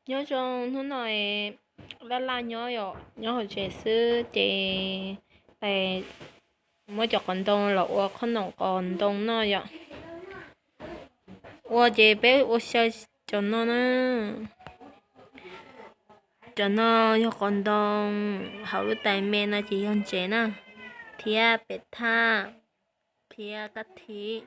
Nyob zoo hnub no es laj laj nyob yom, nyob hauv tsev xwb ces muab cov qos ntoo los ua qhob noom qos ntoo noj yom. Ua ces peb ua xyaw cov no na. Cov no yog qos ntoo, hauv lub tais me no ces yog ntsev na, thiab pem thaj, thiab kab thib.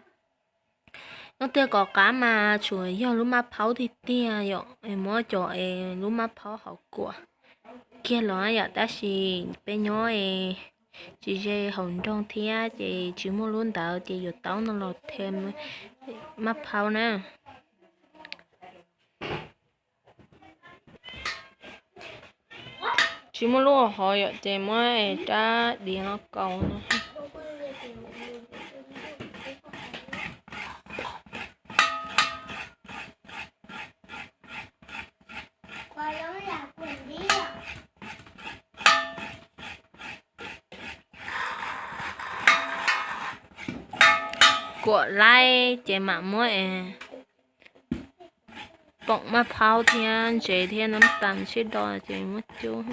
Nyob tiag kom qab mas tsuas yog lub maj phaub tiag tiag yom, es muab cov es lub maj phaub hauv kuam kiag los yom, tab sis peb nyob es tsis ze hauv nroog thiab ces tsis muaj lub ntawd ces yuav tau no los thiaj maj phaub na. Tsis muaj lub hauv yom ces muab rab diav no kaus no. Kuam laib ces mam muab poom maj phaub thiab ntsev thiab nab tas sib do ces muab cub.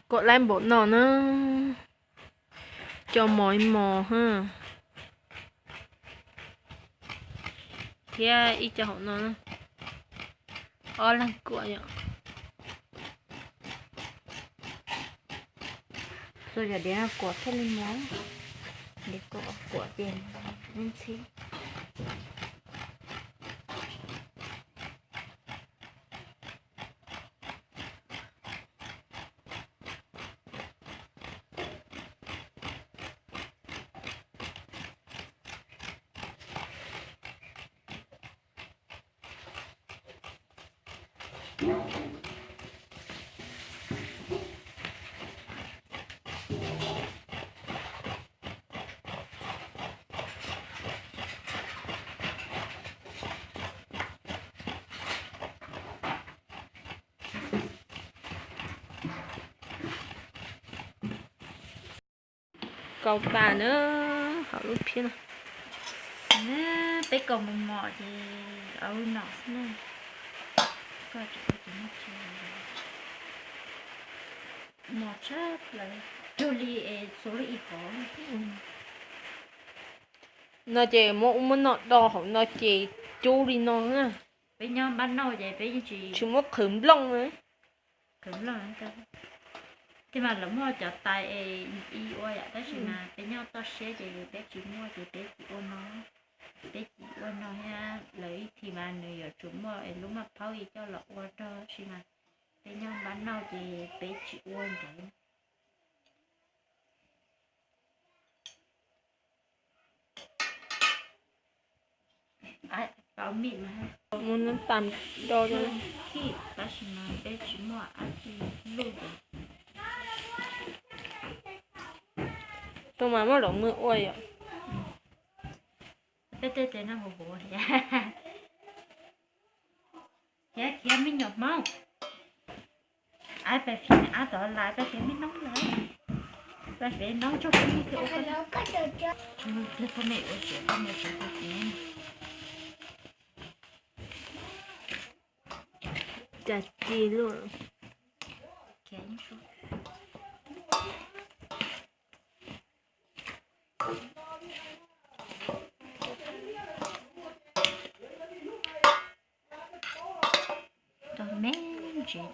Kuam laib npaum no na, cov mos ib mos thiab ib co hauv no, ob leeg kuam yom. Txhua yam diav kuam thiaj li mos, diav kuam ces ntxhib. Kaus tas na, hauv lub phiab no. Peb kaus mos mos ces ua li no xwb na. Koj tseem ua ces muaj tsis mos tshaj plaws, cuag li es txhua lub ib hov. No ces muab ub muab no do hauv no ces cub li no na. Peb nyob npab nauj ces peb yeej tsis, tsis muab qhwv nplooj na. Qhwv nplooj, tej mas lawv muaj cov tais es ib ua yam, tab sis mas peb nyob toj siab ces peb tsis muaj ces peb tsis ua no. Peb tsis ua no thiab, lawv ib thim mas nws yuav tsum muaj es lub maj phaub ib coj los ua rau, tab sis mas peb nyob npab nauj ces peb tsis ua ntawd. Mus nab tas do, tab sis mas peb tsis muaj dab tsi luj ces. Tus mas muab lov mws ua yom. Peb tej tes no huv huv thiab. Khiav khiav me nyuam Hmoob. Ab, peb fiv ab tod lais, peb fiv me noob lais. Peb fiv noob tso peb me thiab ua, tso peb me ua siav, peb me siav peb fiv. Cas ci luaj. Tau me ntsis.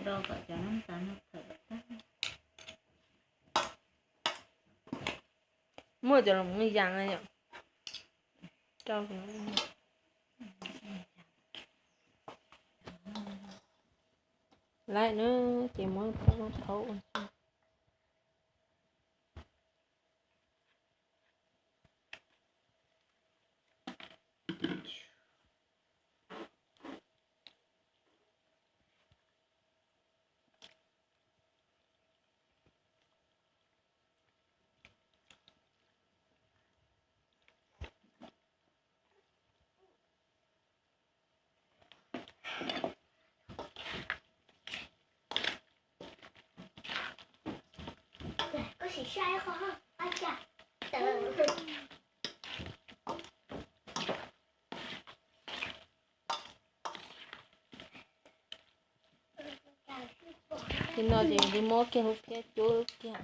rau kom cov nab tas no thawm kom tag. Muaj cov los yas na yom. Rau laib na, ces muab thauj ua ntej. Li no ces li muab kiag lub phiab cub kiag.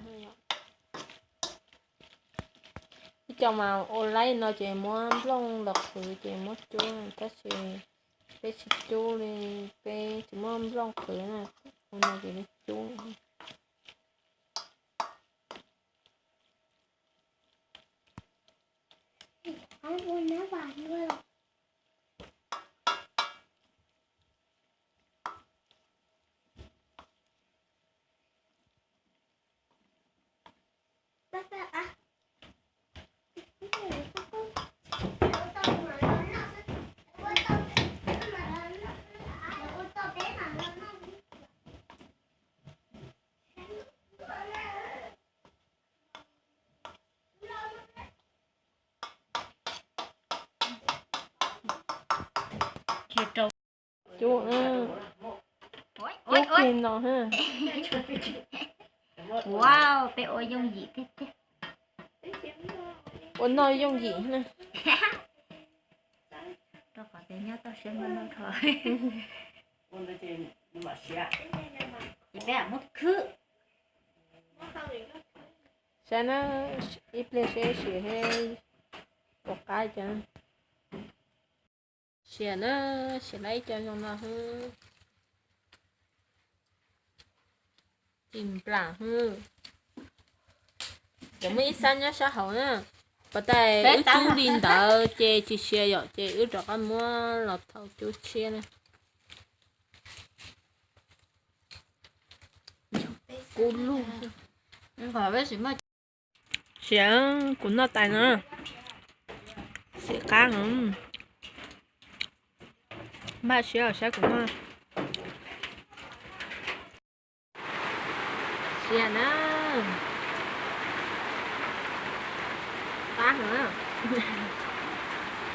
Ib co mas ua laib no ces muab nplooj los qhwv ces muab cub, tab sis peb tsis cub li, peb tsis muab nplooj qhwv na, ua no ces li cub. Cub, cub kiag no ha. Wow, peb ua yooj yim tiag tiag. Ua noj yooj yim na. Rau qhov tias nyob toj siab muaj noj dhau. Ces peb muab khwb. Saib na, ib pliag seb siav he puas qab cas. Siav na, siav laib ib co zoo no hwb. Tsis nplam hwb. Cov muaj ib xab nyob sab hauv na. Puas tais wb cub li ntawd ces tsis siav yom, ces wb rov qab muab los thau cub tshiab na. Kub lug. Siav, kuv noj tais no. Siav qab heev. Npaj siab saib kuv noj. Siav na. Qab heev.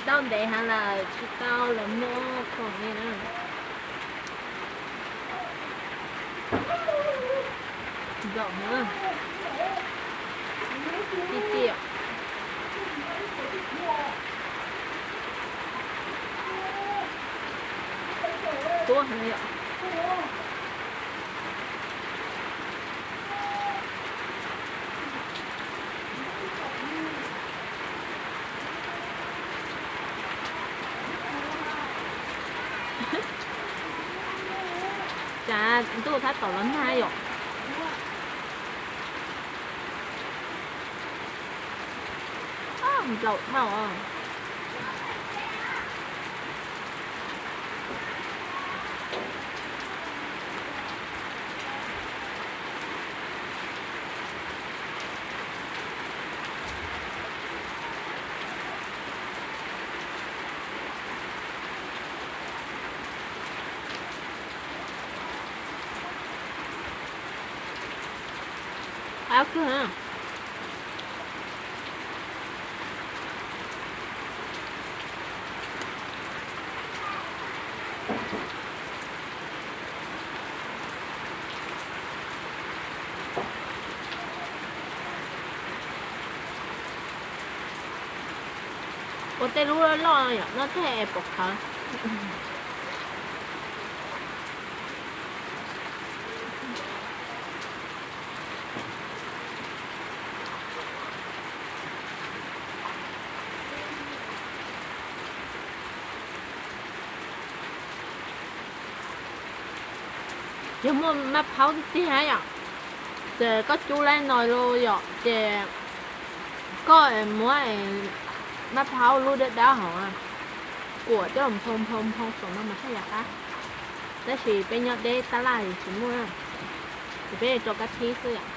Tau ntev heev lawm tsis tau los muab khoom li na. Nplaum heev. Tib tiam. Tuab heev yom. Cas ntuj tab tom los nag yom. Nplaum dhau. Qab kawg. Ua tej lub loj yom, no tej es pom qhawv. Yog muaj maj phaub tiag tiag yom, ces koj cub laib no los yom, ces koj muab maj phaub lub dawb dawb hauv kuam coj los nphoo nphoo nphoo saum no mas thiaj yam qab. Tab sis peb nyob deb tab laj tsis muaj, ces peb rau kab thib xwb yom.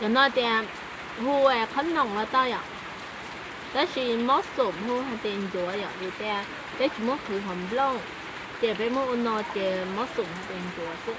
Cov no tias hu qhob noom los tau yom, tab sis mob xoom hu hais tias ncuav yom, vim tias peb tsis muab qhwv hauv nplooj, ces peb muab ua no ces mob xoom hais tias ncuav xwb.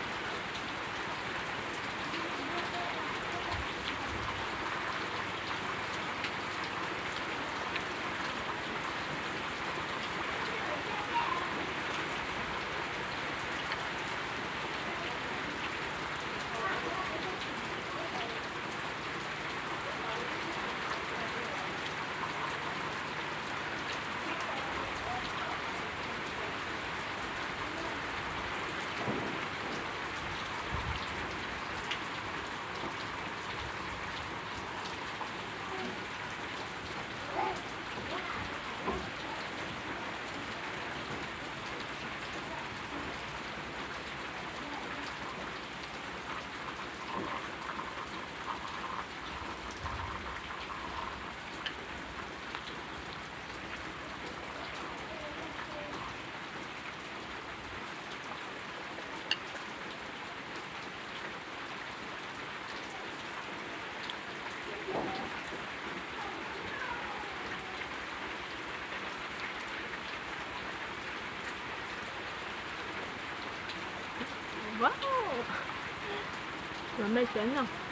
Los mej tsev no.